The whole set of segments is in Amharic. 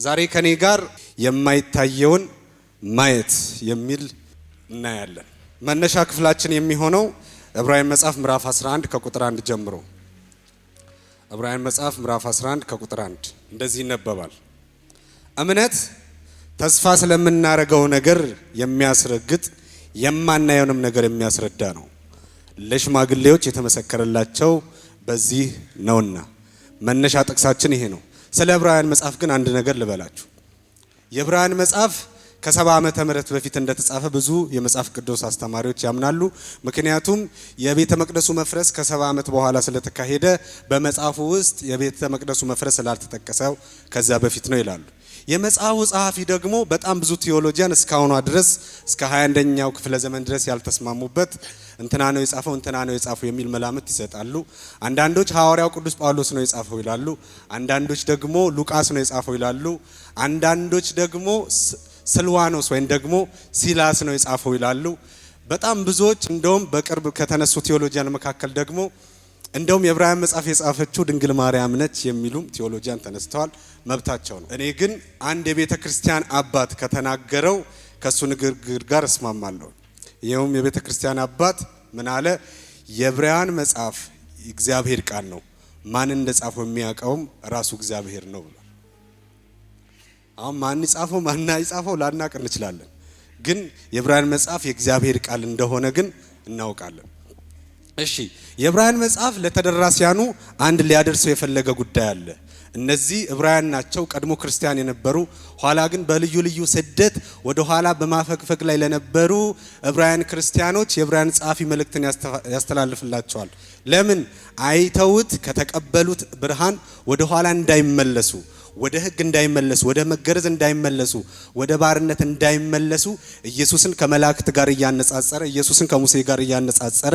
ዛሬ ከኔ ጋር የማይታየውን ማየት የሚል እናያለን። መነሻ ክፍላችን የሚሆነው ዕብራውያን መጽሐፍ ምዕራፍ 11 ከቁጥር 1 ጀምሮ። ዕብራውያን መጽሐፍ ምዕራፍ 11 ከቁጥር 1 እንደዚህ ይነበባል። እምነት ተስፋ ስለምናረገው ነገር የሚያስረግጥ፣ የማናየውንም ነገር የሚያስረዳ ነው። ለሽማግሌዎች የተመሰከረላቸው በዚህ ነውና። መነሻ ጥቅሳችን ይሄ ነው። ስለ ዕብራውያን መጽሐፍ ግን አንድ ነገር ልበላችሁ። የዕብራውያን መጽሐፍ ከ70 ዓመተ ምህረት በፊት እንደተጻፈ ብዙ የመጽሐፍ ቅዱስ አስተማሪዎች ያምናሉ። ምክንያቱም የቤተ መቅደሱ መፍረስ ከ70 ዓመት በኋላ ስለተካሄደ በመጽሐፉ ውስጥ የቤተ መቅደሱ መፍረስ ስላልተጠቀሰው ከዛ በፊት ነው ይላሉ። የመጽሐፉ ጸሐፊ ደግሞ በጣም ብዙ ቴዎሎጂያን እስካሁኗ ድረስ፣ እስከ 21ኛው ክፍለ ዘመን ድረስ ያልተስማሙበት፣ እንትና ነው የጻፈው፣ እንትና ነው የጻፈው የሚል መላምት ይሰጣሉ። አንዳንዶች ሐዋርያው ቅዱስ ጳውሎስ ነው የጻፈው ይላሉ። አንዳንዶች ደግሞ ሉቃስ ነው የጻፈው ይላሉ። አንዳንዶች ደግሞ ስልዋኖስ ወይም ደግሞ ሲላስ ነው የጻፈው ይላሉ። በጣም ብዙዎች፣ እንደውም በቅርብ ከተነሱ theologian መካከል ደግሞ እንደውም የዕብራውያን መጽሐፍ የጻፈችው ድንግል ማርያም ነች የሚሉም theologian ተነስተዋል። መብታቸው ነው። እኔ ግን አንድ የቤተ ክርስቲያን አባት ከተናገረው ከእሱ ንግግር ጋር እስማማለሁ። ይኸውም የቤተ ክርስቲያን አባት ምን አለ? የዕብራውያን መጽሐፍ እግዚአብሔር ቃል ነው፣ ማን እንደጻፈው የሚያውቀውም ራሱ እግዚአብሔር ነው ብሏል። አሁን ማን ይጻፈው ማን አይጻፈው ላናቅ እንችላለን፣ ግን የዕብራውያን መጽሐፍ የእግዚአብሔር ቃል እንደሆነ ግን እናውቃለን። እሺ፣ የዕብራውያን መጽሐፍ ለተደራሲያኑ አንድ ሊያደርሰው የፈለገ ጉዳይ አለ። እነዚህ ዕብራውያን ናቸው፣ ቀድሞ ክርስቲያን የነበሩ፣ ኋላ ግን በልዩ ልዩ ስደት ወደ ኋላ በማፈግፈግ ላይ ለነበሩ ዕብራውያን ክርስቲያኖች የዕብራውያን ጸሐፊ መልእክትን ያስተላልፍላቸዋል። ለምን? አይተውት ከተቀበሉት ብርሃን ወደ ኋላ እንዳይመለሱ፣ ወደ ሕግ እንዳይመለሱ፣ ወደ መገረዝ እንዳይመለሱ፣ ወደ ባርነት እንዳይመለሱ ኢየሱስን ከመላእክት ጋር እያነጻጸረ፣ ኢየሱስን ከሙሴ ጋር እያነጻጸረ፣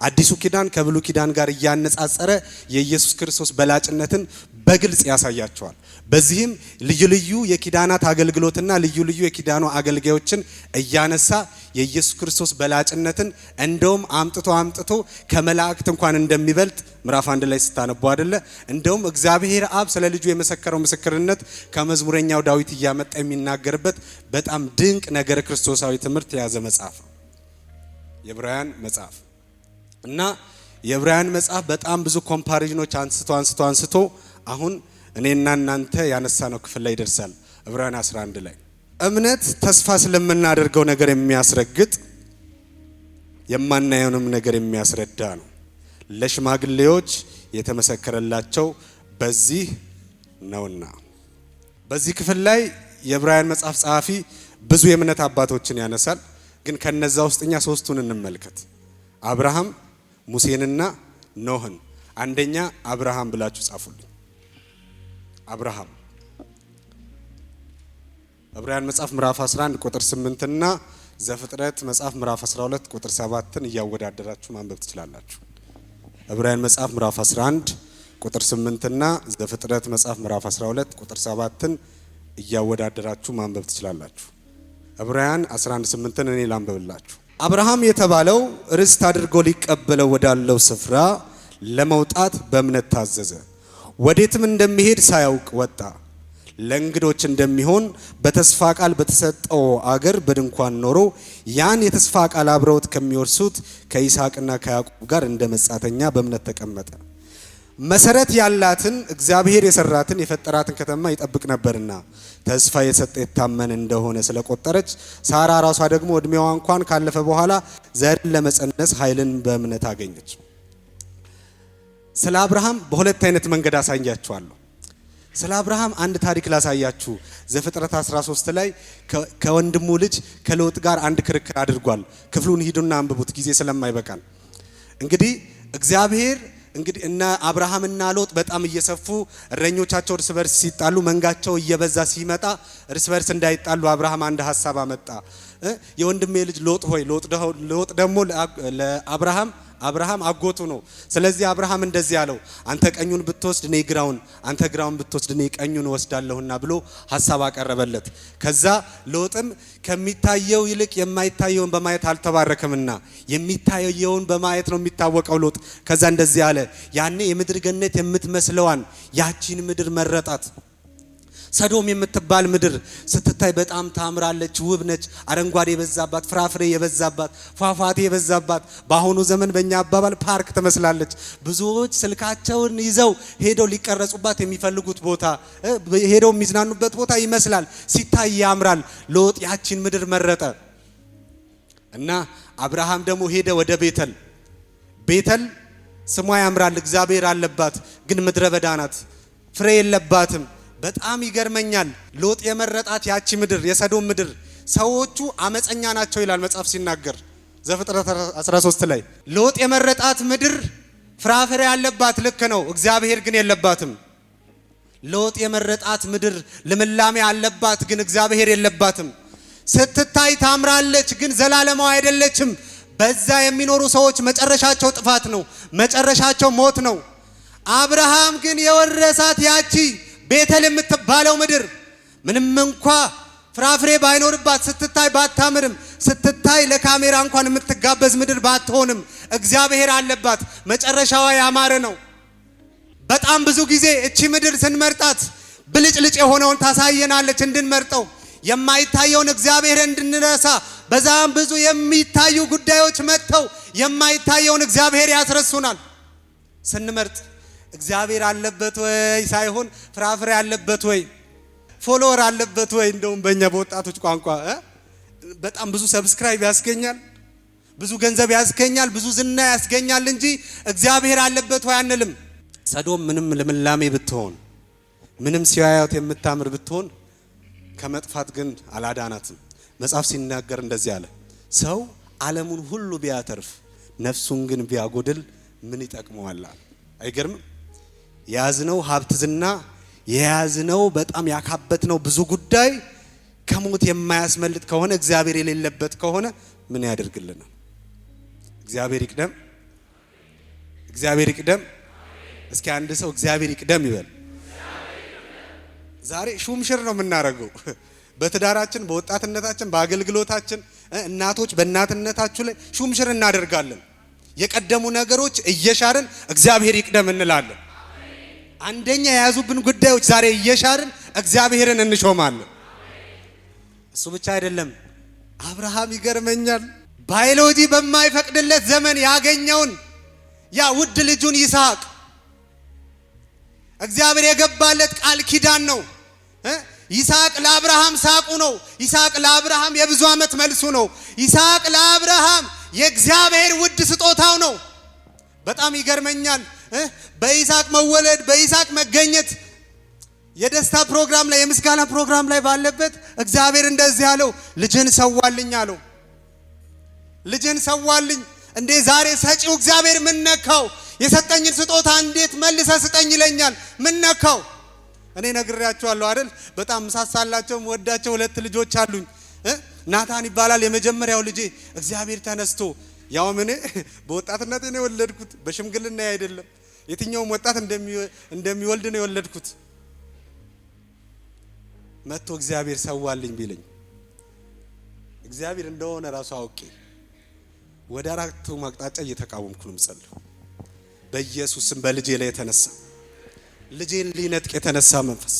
አዲሱ ኪዳን ከብሉይ ኪዳን ጋር እያነጻጸረ የኢየሱስ ክርስቶስ በላጭነትን በግልጽ ያሳያቸዋል። በዚህም ልዩ ልዩ የኪዳናት አገልግሎትና ልዩ ልዩ የኪዳኑ አገልጋዮችን እያነሳ የኢየሱስ ክርስቶስ በላጭነትን፣ እንደውም አምጥቶ አምጥቶ ከመላእክት እንኳን እንደሚበልጥ ምዕራፍ 1 ላይ ስታነቡ አይደለ? እንደውም እግዚአብሔር አብ ስለ ልጁ የመሰከረው ምስክርነት ከመዝሙረኛው ዳዊት እያመጣ የሚናገርበት በጣም ድንቅ ነገረ ክርስቶሳዊ ትምህርት የያዘ መጽሐፍ ነው የዕብራውያን መጽሐፍ። እና የዕብራውያን መጽሐፍ በጣም ብዙ comparison ኦች አንስቶ አንስቶ አንስቶ አሁን እኔና እናንተ ያነሳነው ክፍል ላይ ይደርሳል። ዕብራውያን 11 ላይ እምነት ተስፋ ስለምናደርገው ነገር የሚያስረግጥ፣ የማናየውንም ነገር የሚያስረዳ ነው። ለሽማግሌዎች የተመሰከረላቸው በዚህ ነውና። በዚህ ክፍል ላይ የዕብራውያን መጽሐፍ ጸሐፊ ብዙ የእምነት አባቶችን ያነሳል። ግን ከነዛ ውስጥ እኛ ሶስቱን እንመልከት። አብርሃም፣ ሙሴንና ኖህን። አንደኛ አብርሃም ብላችሁ ጻፉልኝ። አብርሃም፣ ዕብራውያን መጽሐፍ ምዕራፍ 11 ቁጥር 8 እና ዘፍጥረት መጽሐፍ ምዕራፍ 12 ቁጥር 7ን እያወዳደራችሁ ማንበብ ትችላላችሁ። ዕብራውያን መጽሐፍ ምዕራፍ 11 ቁጥር 8 እና ዘፍጥረት መጽሐፍ ምዕራፍ 12 ቁጥር 7ን እያወዳደራችሁ ማንበብ ትችላላችሁ። ዕብራውያን 11 8ን እኔ ላንብብላችሁ። አብርሃም የተባለው ርስት አድርጎ ሊቀበለው ወዳለው ስፍራ ለመውጣት በእምነት ታዘዘ። ወዴትም እንደሚሄድ ሳያውቅ ወጣ። ለእንግዶች እንደሚሆን በተስፋ ቃል በተሰጠው አገር በድንኳን ኖሮ ያን የተስፋ ቃል አብረውት ከሚወርሱት ከይስሐቅና ከያዕቆብ ጋር እንደ መጻተኛ በእምነት ተቀመጠ። መሰረት ያላትን፣ እግዚአብሔር የሰራትን የፈጠራትን ከተማ ይጠብቅ ነበርና፣ ተስፋ የሰጠ የታመነ እንደሆነ ስለቆጠረች ሳራ ራሷ ደግሞ እድሜዋ እንኳን ካለፈ በኋላ ዘርን ለመጸነስ ኃይልን በእምነት አገኘች። ስለ አብርሃም በሁለት አይነት መንገድ አሳያችኋለሁ። ስለ አብርሃም አንድ ታሪክ ላሳያችሁ። ዘፍጥረት 13 ላይ ከወንድሙ ልጅ ከሎጥ ጋር አንድ ክርክር አድርጓል። ክፍሉን ሂዱና አንብቡት ጊዜ ስለማይበቃን። እንግዲህ እግዚአብሔር እንግዲህ እነ አብርሃምና ሎጥ በጣም እየሰፉ፣ እረኞቻቸው እርስ በርስ ሲጣሉ፣ መንጋቸው እየበዛ ሲመጣ እርስ በርስ እንዳይጣሉ አብርሃም አንድ ሀሳብ አመጣ። የወንድሜ ልጅ ሎጥ ሆይ፣ ሎጥ ደግሞ ለአብርሃም አብርሃም አጎቱ ነው። ስለዚህ አብርሃም እንደዚህ አለው፣ አንተ ቀኙን ብትወስድ እኔ ግራውን፣ አንተ ግራውን ብትወስድ እኔ ቀኙን እወስዳለሁና ብሎ ሀሳብ አቀረበለት። ከዛ ሎጥም ከሚታየው ይልቅ የማይታየውን በማየት አልተባረከምና የሚታየውን በማየት ነው የሚታወቀው ሎጥ። ከዛ እንደዚህ አለ፣ ያኔ የምድር ገነት የምትመስለዋን ያቺን ምድር መረጣት። ሰዶም የምትባል ምድር ስትታይ በጣም ታምራለች፣ ውብ ነች። አረንጓዴ የበዛባት፣ ፍራፍሬ የበዛባት፣ ፏፏቴ የበዛባት፣ በአሁኑ ዘመን በእኛ አባባል ፓርክ ትመስላለች። ብዙዎች ስልካቸውን ይዘው ሄደው ሊቀረጹባት የሚፈልጉት ቦታ፣ ሄደው የሚዝናኑበት ቦታ ይመስላል። ሲታይ ያምራል። ሎጥ ያቺን ምድር መረጠ እና አብርሃም ደግሞ ሄደ ወደ ቤተል። ቤተል ስሟ ያምራል፣ እግዚአብሔር አለባት፣ ግን ምድረ በዳ ናት፣ ፍሬ የለባትም። በጣም ይገርመኛል። ሎጥ የመረጣት ያቺ ምድር የሰዶም ምድር ሰዎቹ አመፀኛ ናቸው ይላል መጽሐፍ ሲናገር ዘፍጥረት 13 ላይ። ሎጥ የመረጣት ምድር ፍራፍሬ ያለባት ልክ ነው፣ እግዚአብሔር ግን የለባትም። ሎጥ የመረጣት ምድር ልምላሜ አለባት፣ ግን እግዚአብሔር የለባትም። ስትታይ ታምራለች፣ ግን ዘላለማዊ አይደለችም። በዛ የሚኖሩ ሰዎች መጨረሻቸው ጥፋት ነው፣ መጨረሻቸው ሞት ነው። አብርሃም ግን የወረሳት ያቺ ቤተል የምትባለው ምድር ምንም እንኳ ፍራፍሬ ባይኖርባት፣ ስትታይ ባታምርም፣ ስትታይ ለካሜራ እንኳን የምትጋበዝ ምድር ባትሆንም እግዚአብሔር አለባት። መጨረሻዋ ያማረ ነው። በጣም ብዙ ጊዜ እቺ ምድር ስንመርጣት ብልጭልጭ የሆነውን ታሳየናለች እንድንመርጠው፣ የማይታየውን እግዚአብሔር እንድንረሳ። በዛም ብዙ የሚታዩ ጉዳዮች መጥተው የማይታየውን እግዚአብሔር ያስረሱናል። ስንመርጥ እግዚአብሔር አለበት ወይ ሳይሆን ፍራፍሬ አለበት ወይ፣ follower አለበት ወይ፣ እንደውም በእኛ በወጣቶች ቋንቋ በጣም ብዙ subscribe ያስገኛል፣ ብዙ ገንዘብ ያስገኛል፣ ብዙ ዝና ያስገኛል እንጂ እግዚአብሔር አለበት ወይ አንልም። ሰዶም ምንም ልምላሜ ብትሆን፣ ምንም ሲያያት የምታምር ብትሆን ከመጥፋት ግን አላዳናትም። መጽሐፍ ሲናገር እንደዚህ አለ፣ ሰው ዓለሙን ሁሉ ቢያተርፍ ነፍሱን ግን ቢያጎድል ምን ይጠቅመዋል? አይገርምም? የያዝነው ሀብት ዝና፣ የያዝነው በጣም ያካበትነው ብዙ ጉዳይ ከሞት የማያስመልጥ ከሆነ፣ እግዚአብሔር የሌለበት ከሆነ ምን ያደርግልናል? እግዚአብሔር ይቅደም። እግዚአብሔር ይቅደም። እስኪ አንድ ሰው እግዚአብሔር ይቅደም ይበል። ዛሬ ሹምሽር ነው የምናደርገው። በትዳራችን፣ በወጣትነታችን፣ በአገልግሎታችን፣ እናቶች በእናትነታችሁ ላይ ሹምሽር እናደርጋለን። የቀደሙ ነገሮች እየሻርን እግዚአብሔር ይቅደም እንላለን። አንደኛ የያዙብን ጉዳዮች ዛሬ እየሻርን እግዚአብሔርን እንሾማለን። እሱ ብቻ አይደለም። አብርሃም ይገርመኛል። ባዮሎጂ በማይፈቅድለት ዘመን ያገኘውን ያ ውድ ልጁን ይስሐቅ እግዚአብሔር የገባለት ቃል ኪዳን ነው። ይስሐቅ ለአብርሃም ሳቁ ነው። ይስሐቅ ለአብርሃም የብዙ ዓመት መልሱ ነው። ይስሐቅ ለአብርሃም የእግዚአብሔር ውድ ስጦታው ነው። በጣም ይገርመኛል። በይስሐቅ መወለድ፣ በይስሐቅ መገኘት የደስታ ፕሮግራም ላይ፣ የምስጋና ፕሮግራም ላይ ባለበት እግዚአብሔር እንደዚህ አለው፣ ልጅህን ሰዋልኝ አለው። ልጅህን ሰዋልኝ። እንዴ ዛሬ ሰጪው እግዚአብሔር ምን ነካው? የሰጠኝን ስጦታ እንዴት መልሰህ ስጠኝ ይለኛል? ምን ነካው? እኔ ነግሬያቸዋለሁ አይደል? በጣም ምሳሳላቸው ወዳቸው ሁለት ልጆች አሉኝ። ናታን ይባላል የመጀመሪያው ልጄ። እግዚአብሔር ተነስቶ፣ ያውም እኔ በወጣትነት ነው የወለድኩት፣ በሽምግልና አይደለም። የትኛውም ወጣት እንደሚወልድ ነው የወለድኩት። መጥቶ እግዚአብሔር ሰዋልኝ ቢለኝ እግዚአብሔር እንደሆነ ራሱ አውቄ ወደ አራቱ አቅጣጫ እየተቃወምኩ ነው የምጸልየው። በኢየሱስ ስም በልጄ ላይ የተነሳ፣ ልጄን ሊነጥቅ የተነሳ መንፈስ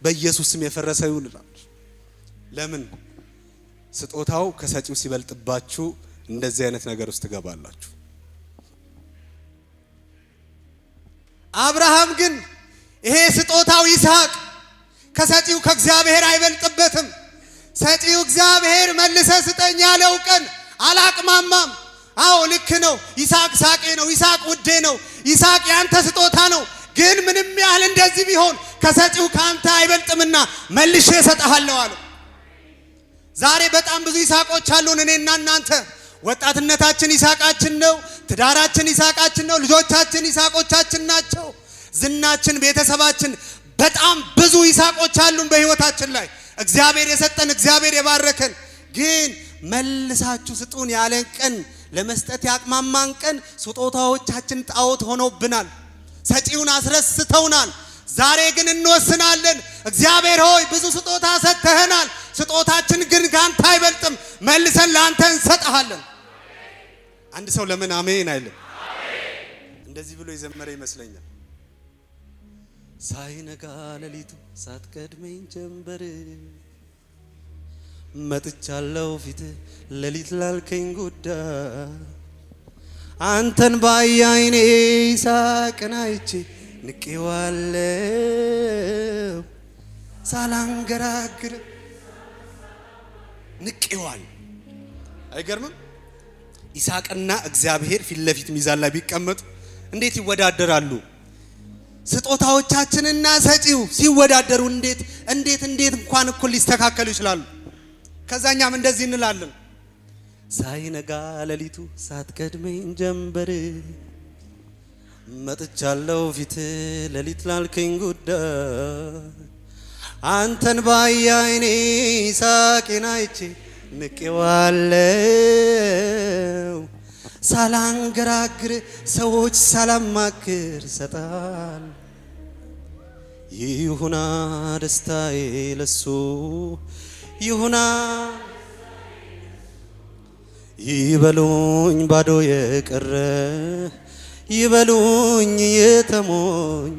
በኢየሱስ ስም የፈረሰ ይሁን እላለሁ። ለምን? ስጦታው ከሰጪው ሲበልጥባችሁ እንደዚህ አይነት ነገር ውስጥ ትገባላችሁ። አብርሃም ግን ይሄ ስጦታው ይስሐቅ ከሰጪው ከእግዚአብሔር አይበልጥበትም። ሰጪው እግዚአብሔር መልሰህ ስጠኝ ያለው ቀን አላቅማማም። አዎ ልክ ነው። ይስሐቅ ሳቄ ነው። ይስሐቅ ውዴ ነው። ይስሐቅ ያንተ ስጦታ ነው። ግን ምንም ያህል እንደዚህ ቢሆን ከሰጪው ከአንተ አይበልጥምና መልሼ እሰጥሃለሁ አለው። ዛሬ በጣም ብዙ ይስሐቆች አሉን እኔና እናንተ። ወጣትነታችን ይስሐቃችን ነው። ትዳራችን ይስሐቃችን ነው። ልጆቻችን ይስሐቆቻችን ናቸው። ዝናችን፣ ቤተሰባችን፣ በጣም ብዙ ይስሐቆች አሉን በህይወታችን ላይ እግዚአብሔር የሰጠን፣ እግዚአብሔር የባረከን። ግን መልሳችሁ ስጡን ያለን ቀን፣ ለመስጠት ያቅማማን ቀን ስጦታዎቻችን ጣዖት ሆነውብናል። ሰጪውን አስረስተውናል። ዛሬ ግን እንወስናለን። እግዚአብሔር ሆይ፣ ብዙ ስጦታ ሰጥተኸናል። ስጦታችን ግን ከአንተ አይበልጥም። መልሰን ለአንተ እንሰጥሃለን። አንድ ሰው ለምን አሜን አይልም? እንደዚህ ብሎ የዘመረ ይመስለኛል። ሳይነጋ ሌሊቱ ሳትቀድመኝ ጀንበር መጥቻለሁ ፊት ሌሊት ላልከኝ ጉዳይ አንተን ባየ ዓይኔ ይስሐቅን አይቼ ንቄዋለሁ ሳላንገራግር ንቄዋል። አይገርምም? ይስሐቅና እግዚአብሔር ፊት ለፊት ሚዛን ላይ ቢቀመጡ እንዴት ይወዳደራሉ? ስጦታዎቻችንና ሰጪው ሲወዳደሩ እንዴት እንዴት እንዴት እንኳን እኩል ሊስተካከሉ ይችላሉ? ከዛኛም እንደዚህ እንላለን፣ ሳይነጋ ሌሊቱ ሳትቀድመኝ ጀንበር መጥቻለሁ ፊት ሌሊት ላልከኝ ጉዳይ አንተን ባየ ዓይኔ ይስሐቅን አይቼ ንቄዋለሁ ሳላንገራግር ሰዎች ሳላማክር ሰጣል ይሁና ደስታዬ ለሱ ይሁና ይበሉኝ ባዶ የቀረ ይበሉኝ የተሞኝ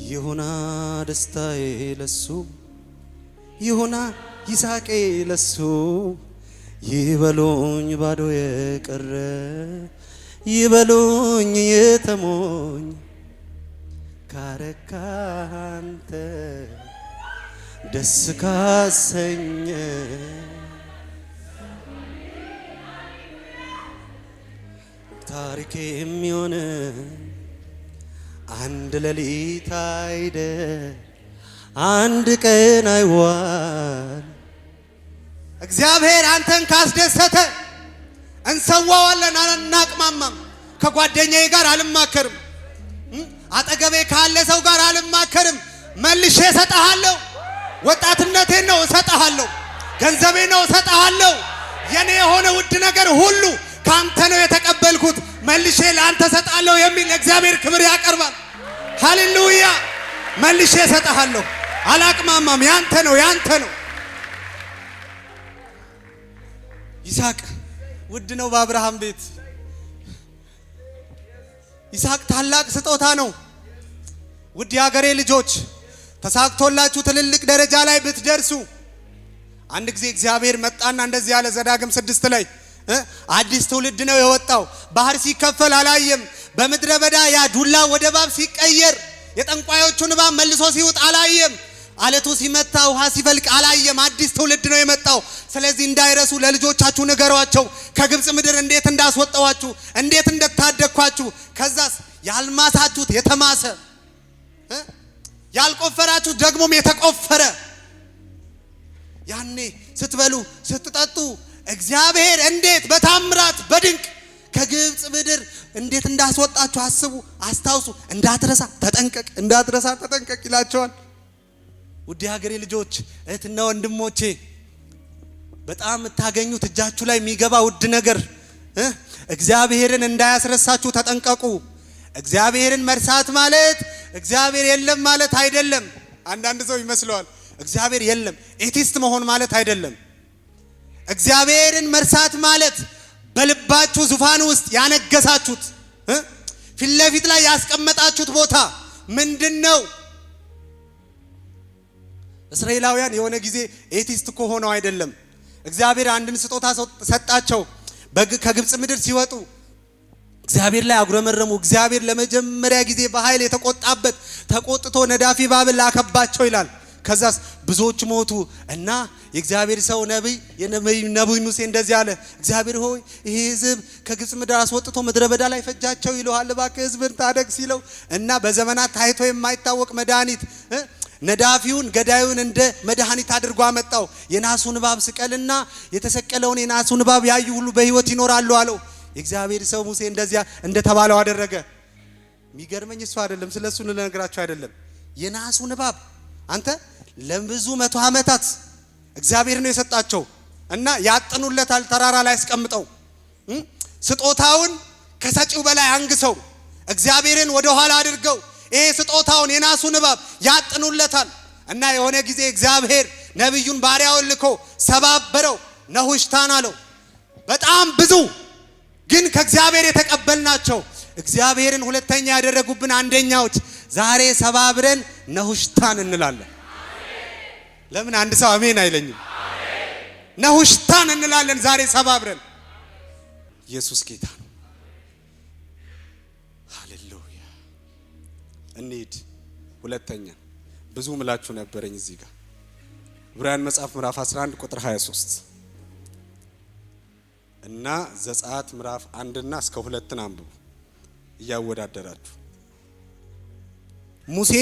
ይሁና ደስታዬ ለሱ ይሁና ይስሐቄ ለሱ ይበሉኝ ባዶ የቀረ ይበሉኝ የተሞኝ ካረካ አንተ ደስ ካሰኘ ታሪክ የሚሆን አንድ ሌሊት አይደል አንድ ቀን አይዋል። እግዚአብሔር አንተን ካስደሰተ እንሰዋዋለን፣ አናቅማማም። ከጓደኛዬ ጋር አልማከርም፣ አጠገቤ ካለ ሰው ጋር አልማከርም። መልሼ እሰጥሃለሁ። ወጣትነቴን ነው እሰጥሃለሁ። ገንዘቤን ነው እሰጥሃለሁ። የኔ የሆነ ውድ ነገር ሁሉ ካንተ ነው የተቀበልኩት፣ መልሼ ለአንተ እሰጥሃለሁ የሚል እግዚአብሔር ክብር ያቀርባል። ሃሌሉያ! መልሼ እሰጥሃለሁ፣ አላቅማማም። ያንተ ነው፣ ያንተ ነው። ይስሐቅ ውድ ነው በአብርሃም ቤት። ይስሐቅ ታላቅ ስጦታ ነው። ውድ የሀገሬ ልጆች ተሳክቶላችሁ ትልልቅ ደረጃ ላይ ብትደርሱ፣ አንድ ጊዜ እግዚአብሔር መጣና እንደዚህ ያለ ዘዳግም 6 ላይ አዲስ ትውልድ ነው የወጣው። ባህር ሲከፈል አላየም። በምድረ በዳ ያ ዱላ ወደ እባብ ሲቀየር የጠንቋዮቹን እባብ መልሶ ሲውጥ አላየም። አለቱ ሲመታ ውሃ ሲፈልቅ አላየም። አዲስ ትውልድ ነው የመጣው። ስለዚህ እንዳይረሱ ለልጆቻችሁ ንገሯቸው፣ ከግብፅ ምድር እንዴት እንዳስወጣኋችሁ፣ እንዴት እንደታደግኳችሁ። ከዛስ ያልማሳችሁት የተማሰ ያልቆፈራችሁት ደግሞም የተቆፈረ ያኔ ስትበሉ ስትጠጡ እግዚአብሔር እንዴት በታምራት በድንቅ ከግብፅ ምድር እንዴት እንዳስወጣችሁ አስቡ፣ አስታውሱ። እንዳትረሳ ተጠንቀቅ፣ እንዳትረሳ ተጠንቀቅ ይላቸዋል። ውድ የሀገሬ ልጆች እህትና ወንድሞቼ በጣም የምታገኙት እጃችሁ ላይ የሚገባ ውድ ነገር እግዚአብሔርን እንዳያስረሳችሁ ተጠንቀቁ። እግዚአብሔርን መርሳት ማለት እግዚአብሔር የለም ማለት አይደለም። አንዳንድ ሰው ይመስለዋል እግዚአብሔር የለም፣ atheist መሆን ማለት አይደለም። እግዚአብሔርን መርሳት ማለት በልባችሁ ዙፋን ውስጥ ያነገሳችሁት ፊት ለፊት ላይ ያስቀመጣችሁት ቦታ ምንድን ነው? እስራኤላውያን የሆነ ጊዜ atheist እኮ ሆነው አይደለም። እግዚአብሔር አንድን ስጦታ ሰጣቸው። ከግብፅ ምድር ሲወጡ እግዚአብሔር ላይ አጉረመረሙ። እግዚአብሔር ለመጀመሪያ ጊዜ በኃይል የተቆጣበት ተቆጥቶ ነዳፊ እባብን ላከባቸው ይላል። ከዛስ ብዙዎች ሞቱ እና የእግዚአብሔር ሰው ነቢይ የነቢይ ሙሴ እንደዚህ አለ፣ እግዚአብሔር ሆይ ይህ ሕዝብ ከግብፅ ምድር አስወጥቶ ምድረ በዳ ላይ ፈጃቸው ይለዋል፣ እባክህ ሕዝብን ታደግ ሲለው እና በዘመናት ታይቶ የማይታወቅ መድኃኒት ነዳፊውን ገዳዩን እንደ መድኃኒት አድርጎ አመጣው። የናሱን እባብ ስቀልና የተሰቀለውን የናሱን እባብ ያዩ ሁሉ በሕይወት ይኖራሉ አለው። የእግዚአብሔር ሰው ሙሴ እንደዚያ እንደተባለው አደረገ። የሚገርመኝ እሱ አይደለም፣ ስለ እሱ ልነግራቸው አይደለም። የናሱን እባብ አንተ ለብዙ መቶ ዓመታት እግዚአብሔር ነው የሰጣቸው እና ያጥኑለታል። ተራራ ላይ አስቀምጠው ስጦታውን ከሰጪው በላይ አንግሰው እግዚአብሔርን ወደ ኋላ አድርገው ይሄ ስጦታውን የናሱን እባብ ያጥኑለታል። እና የሆነ ጊዜ እግዚአብሔር ነቢዩን ባሪያውን ልኮ ሰባበረው። ነሁሽታን አለው። በጣም ብዙ ግን ከእግዚአብሔር የተቀበልናቸው እግዚአብሔርን ሁለተኛ ያደረጉብን አንደኛዎች ዛሬ ሰባብረን ነሁሽታን እንላለን። ለምን አንድ ሰው አሜን አይለኝም? ነሁሽታን እንላለን ዛሬ ሰባብረን። ኢየሱስ ጌታ ነው። ሃሌሉያ። እንሂድ። ሁለተኛ ብዙ ምላችሁ ነበረኝ እዚህ ጋር ዕብራውያን መጽሐፍ ምዕራፍ 11 ቁጥር 23 እና ዘጸአት ምዕራፍ 1 እና እስከ 2ን አንብቡ እያወዳደራችሁ። ሙሴ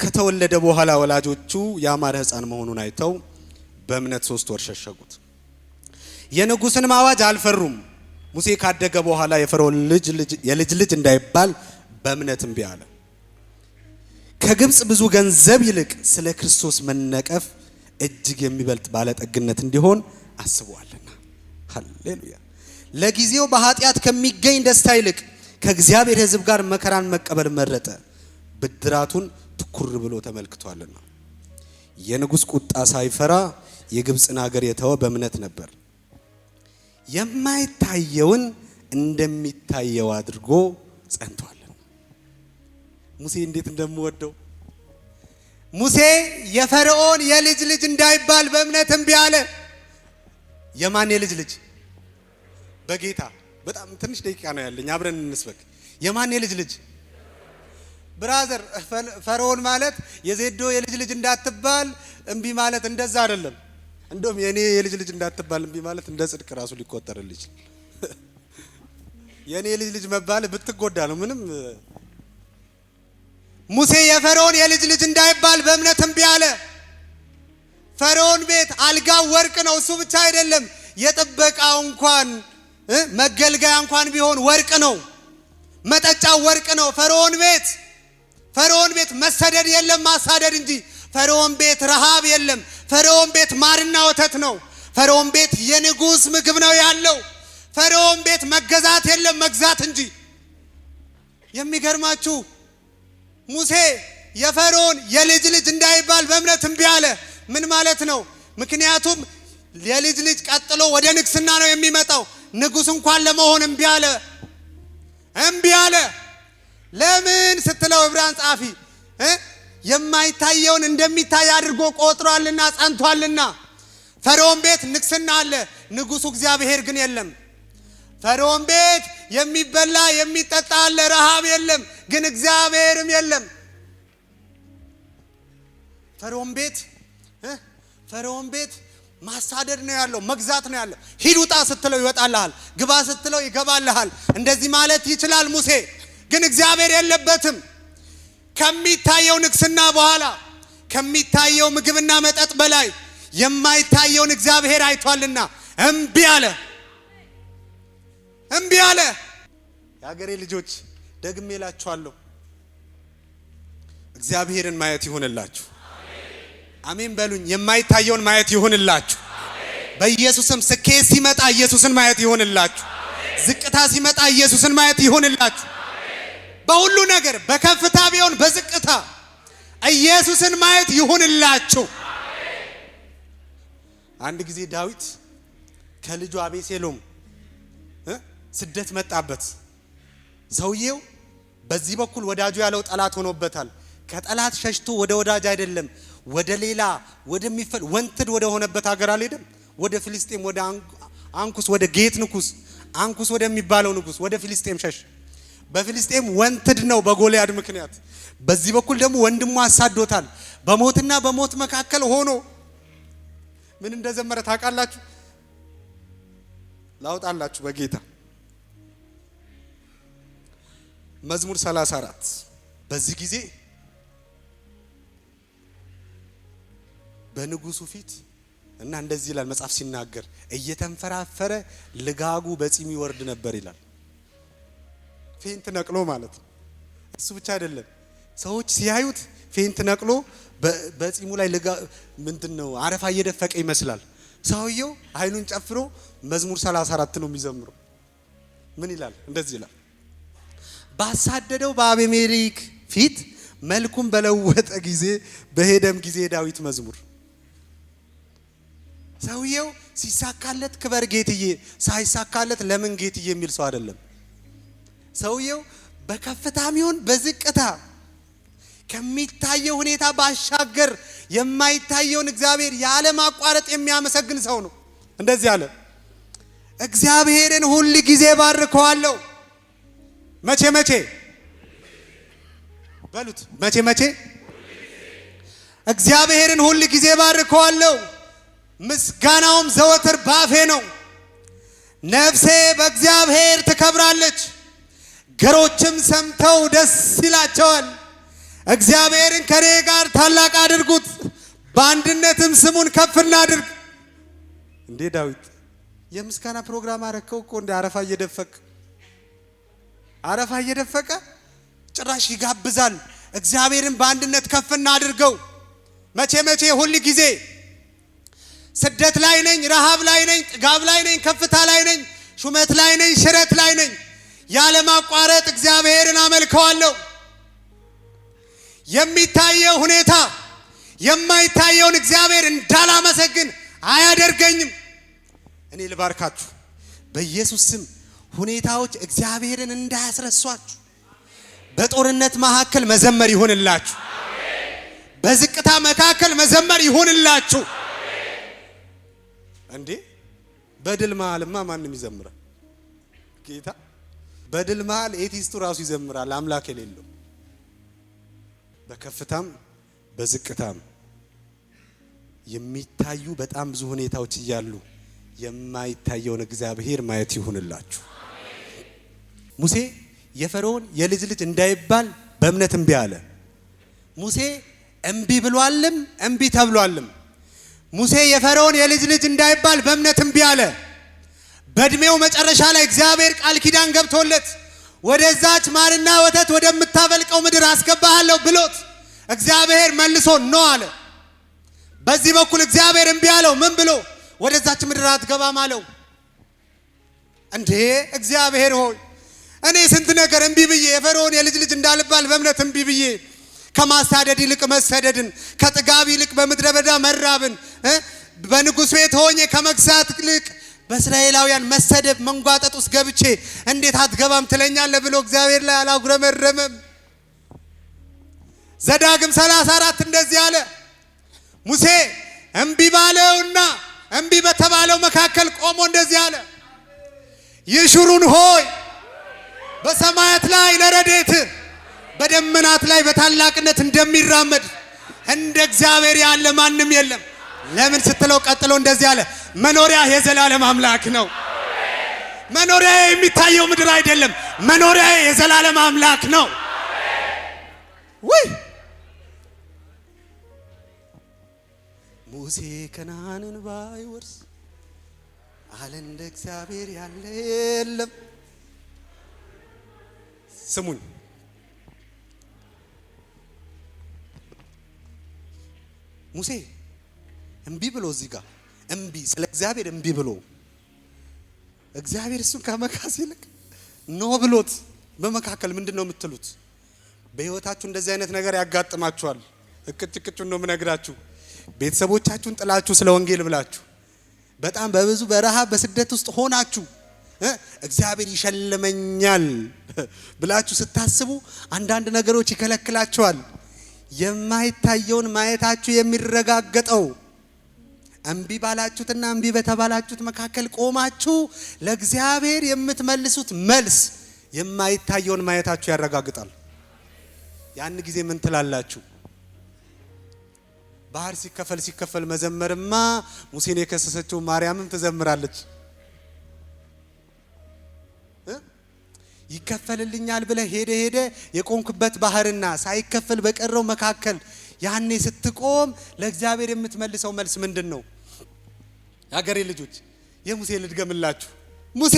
ከተወለደ በኋላ ወላጆቹ ያማረ ሕፃን መሆኑን አይተው በእምነት 3 ወር ሸሸጉት። የንጉሥንም አዋጅ አልፈሩም። ሙሴ ካደገ በኋላ የፈርዖን የልጅ ልጅ እንዳይባል በእምነት እምቢ አለ። ከግብፅ ብዙ ገንዘብ ይልቅ ስለ ክርስቶስ መነቀፍ እጅግ የሚበልጥ ባለጠግነት እንዲሆን አስበዋልና። ሃሌሉያ። ለጊዜው በኃጢአት ከሚገኝ ደስታ ይልቅ ከእግዚአብሔር ሕዝብ ጋር መከራን መቀበል መረጠ፣ ብድራቱን ትኩር ብሎ ተመልክቷልና። የንጉሥ ቁጣ ሳይፈራ የግብፅን ሀገር የተወ በእምነት ነበር። የማይታየውን እንደሚታየው አድርጎ ጸንቷል። ሙሴ እንዴት እንደምወደው! ሙሴ የፈርዖን የልጅ ልጅ እንዳይባል በእምነት እምቢ አለ። የማን የልጅ ልጅ? በጌታ በጣም ትንሽ ደቂቃ ነው ያለኝ፣ አብረን እንስበክ። የማን የልጅ ልጅ? Brother፣ ፈርዖን ማለት የዜዶ የልጅ ልጅ እንዳትባል እምቢ ማለት እንደዛ አይደለም። እንደውም የኔ የልጅ ልጅ እንዳትባል እምቢ ማለት እንደ ጽድቅ ራሱ ሊቆጠርልህ ይችላል። የኔ የልጅ ልጅ መባል ብትጎዳ ነው ምንም። ሙሴ የፈርዖን የልጅ ልጅ እንዳይባል በእምነት እምቢ አለ። ፈርዖን ቤት አልጋው ወርቅ ነው። እሱ ብቻ አይደለም፣ የጥበቃው እንኳን መገልገያ እንኳን ቢሆን ወርቅ ነው። መጠጫው ወርቅ ነው። ፈርዖን ቤት መሰደድ የለም ማሳደድ እንጂ። ፈርዖን ቤት ረሃብ የለም። ፈርዖን ቤት ማርና ወተት ነው። ፈርዖን ቤት የንጉሥ ምግብ ነው ያለው። ፈርዖን ቤት መገዛት የለም መግዛት እንጂ። የሚገርማችሁ ሙሴ የፈርዖን የልጅ ልጅ እንዳይባል በእምነት እምቢ አለ። ምን ማለት ነው? ምክንያቱም የልጅ ልጅ ቀጥሎ ወደ ንግስና ነው የሚመጣው። ንጉሥ እንኳን ለመሆን እምቢ አለ፣ እምቢ አለ። ለምን ስትለው ዕብራውያን ጸሐፊ የማይታየውን እንደሚታይ አድርጎ ቆጥሯልና ጸንቷልና። ፈርዖን ቤት ንግስና አለ፣ ንጉሱ እግዚአብሔር ግን የለም። ፈርዖን ቤት የሚበላ የሚጠጣ አለ፣ ረሃብ የለም፣ ግን እግዚአብሔርም የለም። ፈርዖን ቤት ፈርዖን ቤት ማሳደድ ነው ያለው፣ መግዛት ነው ያለው። ሂድ ውጣ ስትለው ይወጣልሃል፣ ግባ ስትለው ይገባልሃል። እንደዚህ ማለት ይችላል ሙሴ፣ ግን እግዚአብሔር የለበትም። ከሚታየው ንግስና በኋላ ከሚታየው ምግብና መጠጥ በላይ የማይታየውን እግዚአብሔር አይቷልና እምቢ አለ፣ እምቢ አለ። የሀገሬ ልጆች ደግሜ እላችኋለሁ፣ እግዚአብሔርን ማየት ይሁንላችሁ። አሜን በሉኝ። የማይታየውን ማየት ይሁንላችሁ። በኢየሱስም ስኬት ሲመጣ ኢየሱስን ማየት ይሁንላችሁ። ዝቅታ ሲመጣ ኢየሱስን ማየት ይሁንላችሁ። በሁሉ ነገር በከፍታ ቢሆን በዝቅታ ኢየሱስን ማየት ይሁንላችሁ። አንድ ጊዜ ዳዊት ከልጁ አቤሴሎም ስደት መጣበት። ሰውዬው በዚህ በኩል ወዳጁ ያለው ጠላት ሆኖበታል። ከጠላት ሸሽቶ ወደ ወዳጅ አይደለም ወደ ሌላ ወደሚፈል wanted ወደ ሆነበት ሀገር አልሄደም። ወደ ፍልስጤም፣ ወደ አንኩስ፣ ወደ ጌት ንጉስ፣ አንኩስ ወደሚባለው ንጉስ ወደ ፍልስጤም ሸሽ። በፍልስጤም wanted ነው በጎልያድ ምክንያት። በዚህ በኩል ደግሞ ወንድሙ አሳዶታል። በሞትና በሞት መካከል ሆኖ ምን እንደዘመረ ታውቃላችሁ? ላውጣላችሁ በጌታ መዝሙር 34። በዚህ ጊዜ በንጉሱ ፊት እና እንደዚህ ይላል መጽሐፍ ሲናገር፣ እየተንፈራፈረ ልጋጉ በጺሙ ይወርድ ነበር ይላል። Faint ነቅሎ ማለት ነው። እሱ ብቻ አይደለም፣ ሰዎች ሲያዩት faint ነቅሎ በጺሙ ላይ ልጋ ምንድን ነው አረፋ እየደፈቀ ይመስላል። ሰውየው አይኑን ጨፍሮ መዝሙር 34 ነው የሚዘምረው። ምን ይላል? እንደዚህ ይላል፣ ባሳደደው በአቤሜሌክ ፊት መልኩን በለወጠ ጊዜ በሄደም ጊዜ የዳዊት መዝሙር። ሰውየው ሲሳካለት ክበር ጌትዬ፣ ሳይሳካለት ለምን ጌትዬ የሚል ሰው አይደለም። ሰውየው በከፍታም ይሁን በዝቅታ ከሚታየው ሁኔታ ባሻገር የማይታየውን እግዚአብሔር ያለማቋረጥ የሚያመሰግን ሰው ነው። እንደዚህ አለ፣ እግዚአብሔርን ሁል ጊዜ ባርከዋለሁ። መቼ መቼ በሉት፣ መቼ መቼ? እግዚአብሔርን ሁል ጊዜ ባርከዋለሁ፣ ምስጋናውም ዘወትር ባፌ ነው። ነፍሴ በእግዚአብሔር ትከብራለች፣ ገሮችም ሰምተው ደስ ይላቸዋል። እግዚአብሔርን ከኔ ጋር ታላቅ አድርጉት፣ በአንድነትም ስሙን ከፍ እናድርግ። እንዴ ዳዊት የምስጋና ፕሮግራም አረከው እኮ፣ እንደ አረፋ እየደፈቅ አረፋ እየደፈቀ ጭራሽ ይጋብዛል። እግዚአብሔርን በአንድነት ከፍ እናድርገው። መቼ መቼ? ሁል ጊዜ። ስደት ላይ ነኝ፣ ረሃብ ላይ ነኝ፣ ጥጋብ ላይ ነኝ፣ ከፍታ ላይ ነኝ፣ ሹመት ላይ ነኝ፣ ሽረት ላይ ነኝ፣ ያለማቋረጥ እግዚአብሔርን አመልከዋለሁ። የሚታየው ሁኔታ የማይታየውን እግዚአብሔር እንዳላመሰግን አያደርገኝም። እኔ ልባርካችሁ በኢየሱስ ስም። ሁኔታዎች እግዚአብሔርን እንዳያስረሷችሁ በጦርነት መካከል መዘመር ይሁንላችሁ። በዝቅታ መካከል መዘመር ይሁንላችሁ። እንዴ በድል መሃልማ ማንም ይዘምራል? ጌታ በድል መሃል atheist ኡ ራሱ ይዘምራል፣ አምላክ የሌለው። በከፍታም በዝቅታም የሚታዩ በጣም ብዙ ሁኔታዎች እያሉ የማይታየውን እግዚአብሔር ማየት ይሁንላችሁ። ሙሴ የፈርዖን የልጅ ልጅ እንዳይባል በእምነት እምቢ አለ። ሙሴ እምቢ ብሏልም እምቢ ተብሏልም። ሙሴ የፈርዖን የልጅ ልጅ እንዳይባል በእምነት እምቢ አለ። በእድሜው መጨረሻ ላይ እግዚአብሔር ቃል ኪዳን ገብቶለት ወደዛች ማርና ወተት ወደምታፈልቀው ምድር አስገባሃለሁ ብሎት እግዚአብሔር መልሶ no አለ። በዚህ በኩል እግዚአብሔር እምቢ አለው። ምን ብሎ? ወደዛች ምድር አትገባም አለው። እንዴ እግዚአብሔር ሆይ፣ እኔ ስንት ነገር እምቢ ብዬ፣ የፈርዖን የልጅ ልጅ እንዳልባል በእምነት እምቢ ብዬ፣ ከማሳደድ ይልቅ መሰደድን፣ ከጥጋብ ይልቅ በምድረ በዳ መራብን፣ በንጉሥ ቤት ሆኜ ከመግዛት ይልቅ በእስራኤላውያን መሰደብ መንጓጠጥ ውስጥ ገብቼ እንዴት አትገባም ትለኛለህ ብሎ እግዚአብሔር ላይ አላጉረመረመም። ዘዳግም 34 እንደዚህ አለ። ሙሴ እምቢ ባለውና እምቢ በተባለው መካከል ቆሞ እንደዚህ አለ። ይሹሩን ሆይ፣ በሰማያት ላይ ለረድኤት በደመናት ላይ በታላቅነት እንደሚራመድ እንደ እግዚአብሔር ያለ ማንም የለም። ለምን ስትለው ቀጥሎ እንደዚህ አለ፣ መኖሪያ የዘላለም አምላክ ነው። መኖሪያ የሚታየው ምድር አይደለም። መኖሪያ የዘላለም አምላክ ነው። ውይ ሙሴ ከነዓንን ባይወርስ አለ እንደ እግዚአብሔር ያለ የለም። ስሙኝ፣ ሙሴ እምቢ ብሎ፣ እዚህ ጋር እምቢ፣ ስለ እግዚአብሔር እምቢ ብሎ እግዚአብሔር እሱን ከመካስ ይልቅ no ብሎት በመካከል ምንድን ነው የምትሉት? በህይወታችሁ እንደዚህ አይነት ነገር ያጋጥማችኋል። እቅጭ እቅጩን ነው የምነግራችሁ። ቤተሰቦቻችሁን ጥላችሁ ስለ ወንጌል ብላችሁ በጣም በብዙ በረሃብ በስደት ውስጥ ሆናችሁ እግዚአብሔር ይሸልመኛል ብላችሁ ስታስቡ አንዳንድ ነገሮች ይከለክላችኋል። የማይታየውን ማየታችሁ የሚረጋገጠው እምቢ ባላችሁትና እምቢ በተባላችሁት መካከል ቆማችሁ ለእግዚአብሔር የምትመልሱት መልስ የማይታየውን ማየታችሁ ያረጋግጣል። ያን ጊዜ ምን ትላላችሁ? ባህር ሲከፈል ሲከፈል መዘመርማ ሙሴን የከሰሰችው ማርያምም ትዘምራለች። ይከፈልልኛል ብለህ ሄደ ሄደ የቆምክበት ባህርና ሳይከፈል በቀረው መካከል ያኔ ስትቆም ለእግዚአብሔር የምትመልሰው መልስ ምንድን ነው? የሀገሬ ልጆች፣ የሙሴ ልድገምላችሁ። ሙሴ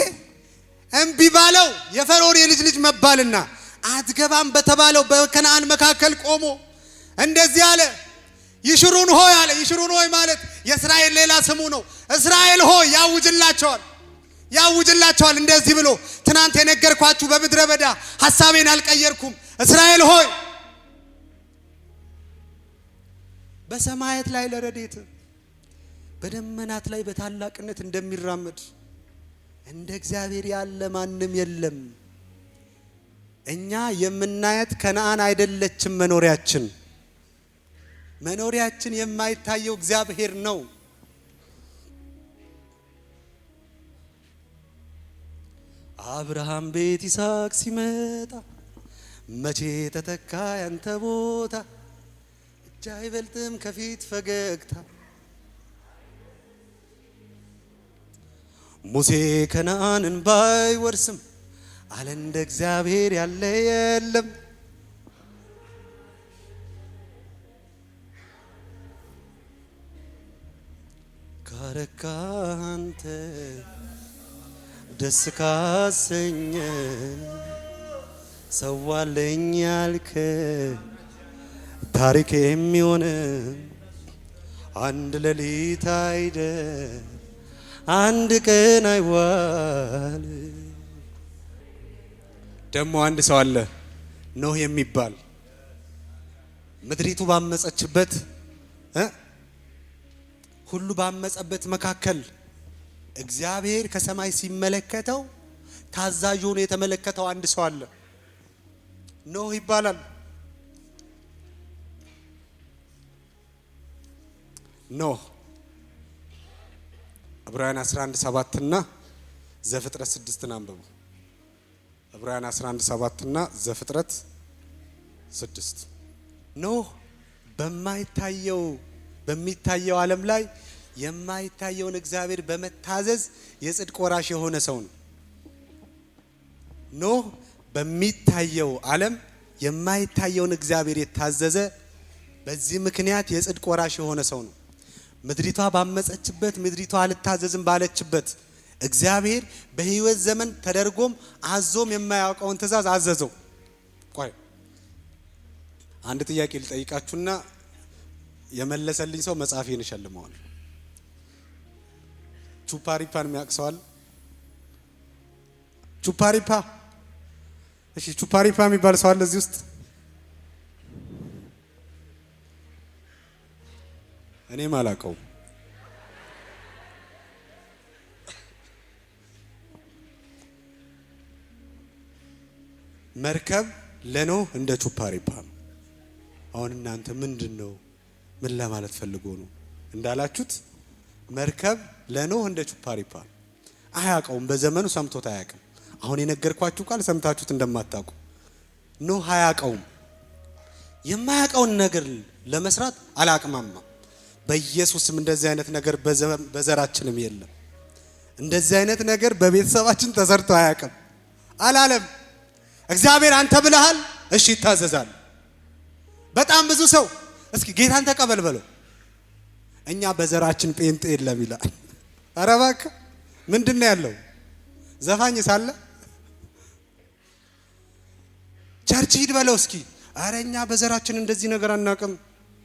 እምቢ ባለው የፈርዖን የልጅ ልጅ መባልና አትገባም በተባለው በከነዓን መካከል ቆሞ እንደዚህ አለ። ይሽሩን ሆይ አለ። ይሽሩን ሆይ ማለት የእስራኤል ሌላ ስሙ ነው። እስራኤል ሆይ ያውጅላቸዋል፣ ያውጅላቸዋል እንደዚህ ብሎ፣ ትናንት የነገርኳችሁ በምድረ በዳ ሐሳቤን አልቀየርኩም። እስራኤል ሆይ፣ በሰማያት ላይ ለረድኤት በደመናት ላይ በታላቅነት እንደሚራመድ እንደ እግዚአብሔር ያለ ማንም የለም። እኛ የምናያት ከነአን አይደለችም መኖሪያችን። መኖሪያችን የማይታየው እግዚአብሔር ነው። አብርሃም ቤት ይስሐቅ ሲመጣ መቼ ተተካ ያንተ ቦታ? እጅ አይበልጥም ከፊት ፈገግታ። ሙሴ ከነአንን ባይወርስም አለ እንደ እግዚአብሔር ያለ የለም። ካረካ አንተ ደስ ካሰኘ ሰዋለኝ ያልክ ታሪክ የሚሆን አንድ ሌሊት አይደል አንድ ቀን አይዋል። ደግሞ አንድ ሰው አለ ኖህ የሚባል፣ ምድሪቱ ባመፀችበት፣ ሁሉ ባመፀበት መካከል እግዚአብሔር ከሰማይ ሲመለከተው ታዛዥ ሆኖ የተመለከተው አንድ ሰው አለ። ኖህ ይባላል። ኖህ ዕብራውያን 11:7 እና ዘፍጥረት 6ን አንብቡ። ዕብራውያን 11:7 እና ዘፍጥረት 6። ኖህ በማይታየው በሚታየው ዓለም ላይ የማይታየውን እግዚአብሔር በመታዘዝ የጽድቅ ወራሽ የሆነ ሰው ነው። ኖህ በሚታየው ዓለም የማይታየውን እግዚአብሔር የታዘዘ፣ በዚህ ምክንያት የጽድቅ ወራሽ የሆነ ሰው ነው። ምድሪቷ ባመፀችበት፣ ምድሪቷ አልታዘዝም ባለችበት እግዚአብሔር በሕይወት ዘመን ተደርጎም አዞም የማያውቀውን ትእዛዝ አዘዘው። ቆይ፣ አንድ ጥያቄ ልጠይቃችሁና የመለሰልኝ ሰው መጽሐፌን እሸልመዋል። ቹፓሪፓን የሚያውቅ ሰው አለ? ቹፓሪፓ። እሺ፣ ቹፓሪፓ የሚባል ሰው አለ እዚህ ውስጥ? እኔም አላውቀውም። መርከብ ለኖህ እንደ ቹፓሪፓ ነው። አሁን እናንተ ምንድን ነው፣ ምን ለማለት ፈልጎ ነው እንዳላችሁት፣ መርከብ ለኖህ እንደ ቹፓሪፓ ነው። አያውቀውም። በዘመኑ ሰምቶት አያውቅም። አሁን የነገርኳችሁ ቃል ሰምታችሁት እንደማታውቁ ኖህ አያውቀውም። የማያውቀውን ነገር ለመስራት አላቅማማም። በኢየሱስም እንደዚህ አይነት ነገር በዘራችንም የለም። እንደዚህ አይነት ነገር በቤተሰባችን ተሰርቶ አያውቅም አላለም። እግዚአብሔር አንተ ብለሃል፣ እሺ ይታዘዛል። በጣም ብዙ ሰው እስኪ ጌታን ተቀበል በለው፣ እኛ በዘራችን ጴንጤ የለም ይላል። ኧረ እባክህ፣ ምንድን ነው ያለው? ዘፋኝ ሳለ church ሂድ በለው እስኪ። ኧረ እኛ በዘራችን እንደዚህ ነገር አናውቅም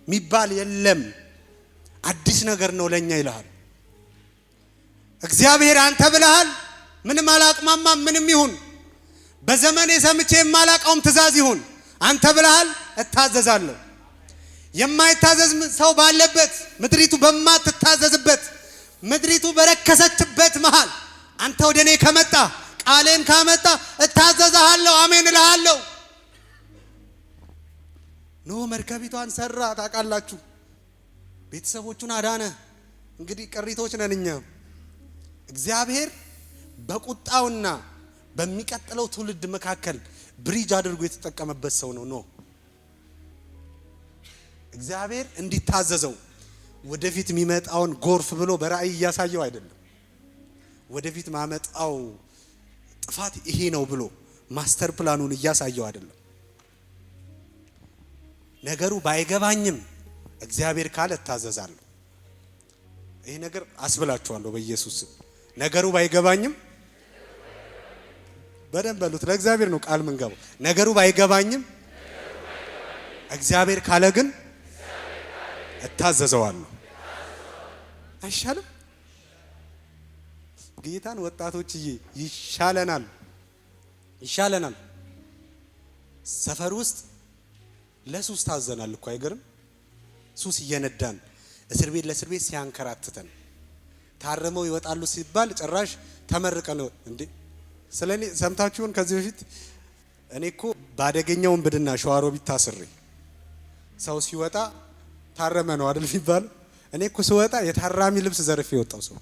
የሚባል የለም። አዲስ ነገር ነው ለኛ ይልሃል። እግዚአብሔር አንተ ብለሃል፣ ምንም አላቅማማም፣ ምንም ይሁን፣ በዘመኔ ሰምቼ የማላቀውም ትእዛዝ ይሁን፣ አንተ ብለሃል፣ እታዘዛለሁ። የማይታዘዝ ሰው ባለበት፣ ምድሪቱ በማትታዘዝበት፣ ምድሪቱ በረከሰችበት መሃል አንተ ወደ እኔ ከመጣ፣ ቃሌን ካመጣ እታዘዝሃለሁ፣ አሜን እልሃለሁ። ኖህ መርከቢቷን ሰራ፣ ታውቃላችሁ። ቤተሰቦቹን አዳነ። እንግዲህ ቅሪቶች ነን እኛ። እግዚአብሔር በቁጣውና በሚቀጥለው ትውልድ መካከል bridge አድርጎ የተጠቀመበት ሰው ነው ኖህ። እግዚአብሔር እንዲታዘዘው ወደፊት የሚመጣውን ጎርፍ ብሎ በራእይ እያሳየው አይደለም። ወደፊት ማመጣው ጥፋት ይሄ ነው ብሎ master plan ኑን እያሳየው አይደለም። ነገሩ ባይገባኝም እግዚአብሔር ካለ እታዘዛለሁ። ይሄ ነገር አስብላችኋለሁ በኢየሱስ ስም። ነገሩ ባይገባኝም፣ በደንብ በሉት። ለእግዚአብሔር ነው ቃል ምንገባው። ነገሩ ባይገባኝም እግዚአብሔር ካለ ግን እታዘዘዋለሁ። አይሻልም? ጌታን ወጣቶችዬ፣ ይሻለናል፣ ይሻለናል። ሰፈር ውስጥ ለሱስ ታዘናል እኮ፣ አይገርም? ሱስ እየነዳን እስር ቤት ለእስር ቤት ሲያንከራትተን፣ ታርመው ይወጣሉ ሲባል ጭራሽ ተመርቀን እንዴ። ስለ እኔ ሰምታችሁን ከዚህ በፊት እኔ እኮ ባደገኛው ውንብድና ሸዋሮቢት ታስሬ ሰው ሲወጣ ታረመ ነው አይደል የሚባለው? እኔ እኮ ስወጣ የታራሚ ልብስ ዘርፌ የወጣው ሰው፣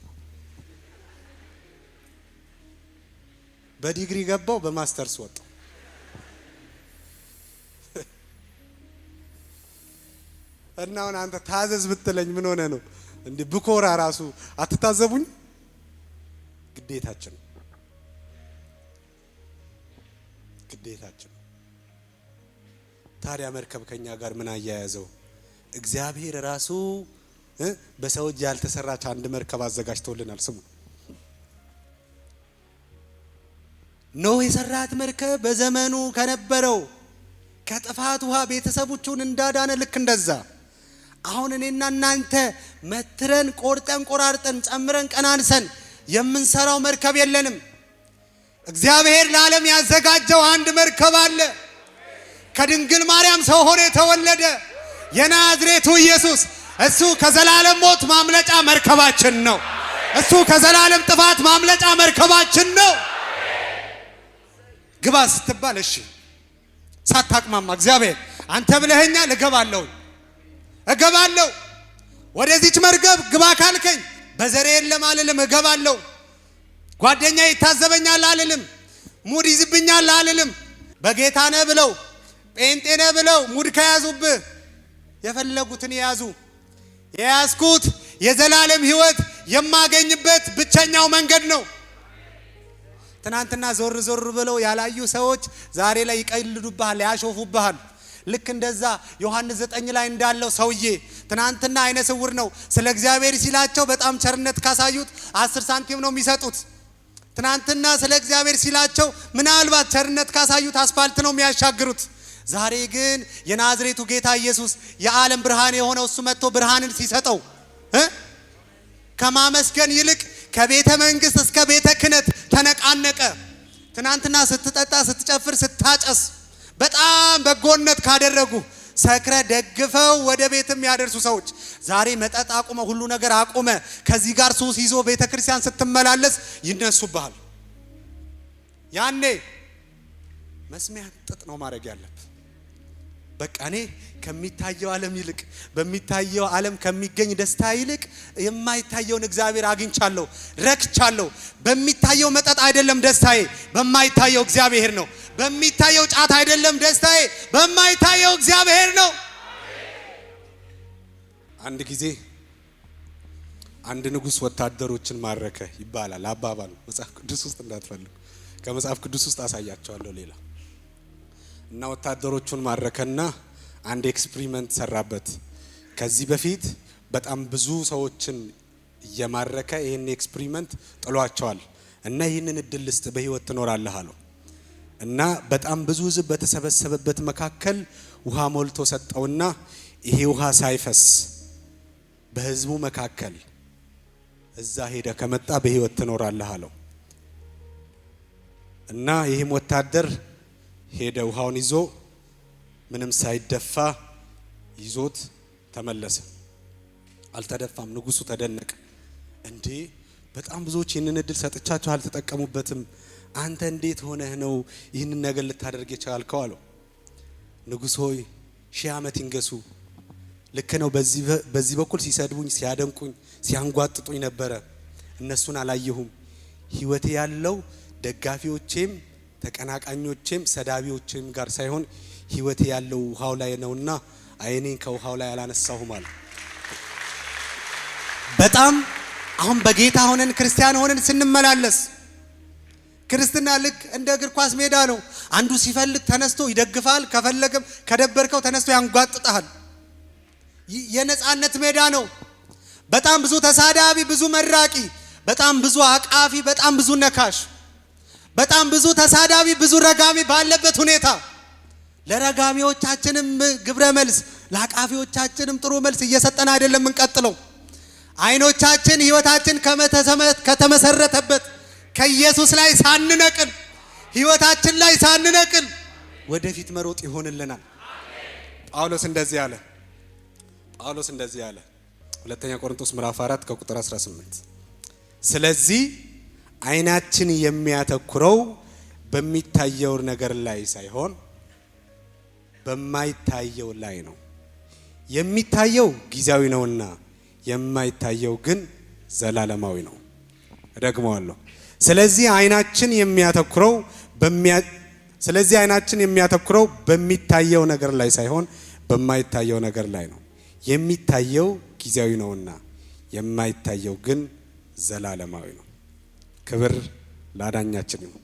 በዲግሪ ገባው፣ በማስተርስ ወጣው። እና አሁን አንተ ታዘዝ ብትለኝ ምን ሆነ ነው እንዴ? ብኮራ ራሱ አትታዘቡኝ? ግዴታችን ግዴታችን። ታዲያ መርከብ ከኛ ጋር ምን አያያዘው? እግዚአብሔር ራሱ በሰው እጅ ያልተሰራች አንድ መርከብ አዘጋጅቶልናል። ስሙ፣ ኖህ የሰራት መርከብ በዘመኑ ከነበረው ከጥፋት ውሃ ቤተሰቦቹን እንዳዳነ፣ ልክ እንደዛ አሁን እኔና እናንተ መትረን፣ ቆርጠን፣ ቆራርጠን፣ ጨምረን፣ ቀናንሰን የምንሰራው መርከብ የለንም። እግዚአብሔር ለዓለም ያዘጋጀው አንድ መርከብ አለ። ከድንግል ማርያም ሰው ሆኖ የተወለደ የናዝሬቱ ኢየሱስ፣ እሱ ከዘላለም ሞት ማምለጫ መርከባችን ነው። እሱ ከዘላለም ጥፋት ማምለጫ መርከባችን ነው። ግባ ስትባል እሺ ሳታቅማማ፣ እግዚአብሔር አንተ ብለኸኛል፣ እገባለሁ፣ እገባለሁ። ወደዚች መርከብ ግባ ካልከኝ በዘሬ የለም አልልም፣ እገባለሁ። ጓደኛ ይታዘበኛል አልልም፣ ሙድ ይዝብኛል አልልም። በጌታ ነህ ብለው፣ ጴንጤ ነህ ብለው ሙድ ከያዙብህ የፈለጉትን የያዙ። የያዝኩት የዘላለም ሕይወት የማገኝበት ብቸኛው መንገድ ነው። ትናንትና ዞር ዞር ብለው ያላዩ ሰዎች ዛሬ ላይ ይቀልዱብሃል፣ ያሾፉብሃል። ልክ እንደዛ ዮሐንስ 9 ላይ እንዳለው ሰውዬ፣ ትናንትና አይነ ስውር ነው። ስለ እግዚአብሔር ሲላቸው በጣም ቸርነት ካሳዩት 10 ሳንቲም ነው የሚሰጡት። ትናንትና ስለ እግዚአብሔር ሲላቸው ምናልባት ቸርነት ካሳዩት አስፋልት ነው የሚያሻግሩት። ዛሬ ግን የናዝሬቱ ጌታ ኢየሱስ፣ የዓለም ብርሃን የሆነው እሱ መጥቶ ብርሃንን ሲሰጠው ከማመስገን ይልቅ ከቤተ መንግስት እስከ ቤተ ክህነት ተነቃነቀ። ትናንትና ስትጠጣ፣ ስትጨፍር፣ ስታጨስ በጣም በጎነት ካደረጉ፣ ሰክረ ደግፈው ወደ ቤትም ያደርሱ ሰዎች ዛሬ መጠጥ አቁመ፣ ሁሉ ነገር አቁመ፣ ከዚህ ጋር ሱስ ይዞ ቤተ ክርስቲያን ስትመላለስ ይነሱብሃል። ያኔ መስሚያ ጥጥ ነው ማድረግ ያለብህ። በቃ እኔ ከሚታየው ዓለም ይልቅ፣ በሚታየው ዓለም ከሚገኝ ደስታ ይልቅ የማይታየውን እግዚአብሔር አግኝቻለሁ፣ ረክቻለሁ። በሚታየው መጠጥ አይደለም ደስታዬ፣ በማይታየው እግዚአብሔር ነው። በሚታየው ጫት አይደለም ደስታዬ፣ በማይታየው እግዚአብሔር ነው። አንድ ጊዜ አንድ ንጉሥ ወታደሮችን ማረከ ይባላል። አባባል መጽሐፍ ቅዱስ ውስጥ እንዳትፈልጉ፣ ከመጽሐፍ ቅዱስ ውስጥ አሳያቸዋለሁ ሌላ። እና ወታደሮቹን ማረከና አንድ experiment ሰራበት። ከዚህ በፊት በጣም ብዙ ሰዎችን እየማረከ ይህን experiment ጥሏቸዋል። እና ይህንን እድል ልስጥ፣ በህይወት ትኖራለህ አለው። እና በጣም ብዙ ህዝብ በተሰበሰበበት መካከል ውሃ ሞልቶ ሰጠውና ይሄ ውሃ ሳይፈስ በህዝቡ መካከል እዛ ሄደ ከመጣ በህይወት ትኖራለህ አለው። እና ይህም ወታደር ሄደ፣ ውሃውን ይዞ ምንም ሳይደፋ ይዞት ተመለሰ። አልተደፋም። ንጉሱ ተደነቀ። እንዴ፣ በጣም ብዙዎች ይህንን እድል ሰጥቻቸው አልተጠቀሙበትም። አንተ እንዴት ሆነህ ነው ይህንን ነገር ልታደርግ የቻልከው? አለው። ንጉስ ሆይ፣ 1000 ዓመት ይንገሱ። ልክ ነው። በዚህ በኩል ሲሰድቡኝ፣ ሲያደንቁኝ፣ ሲያንጓጥጡኝ ነበረ። እነሱን አላየሁም። ህይወቴ ያለው ደጋፊዎቼም ተቀናቃኞቼም ሰዳቢዎቼም ጋር ሳይሆን ህይወቴ ያለው ውሃው ላይ ነውና አይኔን ከውሃው ላይ አላነሳሁም አለ። በጣም አሁን በጌታ ሆነን፣ ክርስቲያን ሆነን ስንመላለስ ክርስትና ልክ እንደ እግር ኳስ ሜዳ ነው። አንዱ ሲፈልግ ተነስቶ ይደግፋል፣ ከፈለገም ከደበርከው ተነስቶ ያንጓጥጣል። የነፃነት ሜዳ ነው። በጣም ብዙ ተሳዳቢ፣ ብዙ መራቂ፣ በጣም ብዙ አቃፊ፣ በጣም ብዙ ነካሽ፣ በጣም ብዙ ተሳዳቢ፣ ብዙ ረጋሚ ባለበት ሁኔታ ለረጋሚዎቻችንም ግብረ መልስ፣ ለአቃፊዎቻችንም ጥሩ መልስ እየሰጠን አይደለም የምንቀጥለው። አይኖቻችን ህይወታችን ከተመሰረተበት ከኢየሱስ ላይ ሳንነቅል፣ ህይወታችን ላይ ሳንነቅል ወደፊት መሮጥ ይሆንልናል። ጳውሎስ እንደዚህ አለ። ጳውሎስ እንደዚህ አለ። ሁለተኛ ቆሮንቶስ ምዕራፍ 4 ከቁጥር 18፣ ስለዚህ አይናችን የሚያተኩረው በሚታየው ነገር ላይ ሳይሆን በማይታየው ላይ ነው። የሚታየው ጊዜያዊ ነውና የማይታየው ግን ዘላለማዊ ነው። እደግመዋለሁ። ስለዚህ አይናችን የሚያተኩረው በሚታየው ነገር ላይ ሳይሆን በማይታየው ነገር ላይ ነው። የሚታየው ጊዜያዊ ነውና የማይታየው ግን ዘላለማዊ ነው። ክብር ላዳኛችን ይሁን።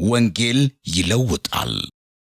ወንጌል ይለውጣል።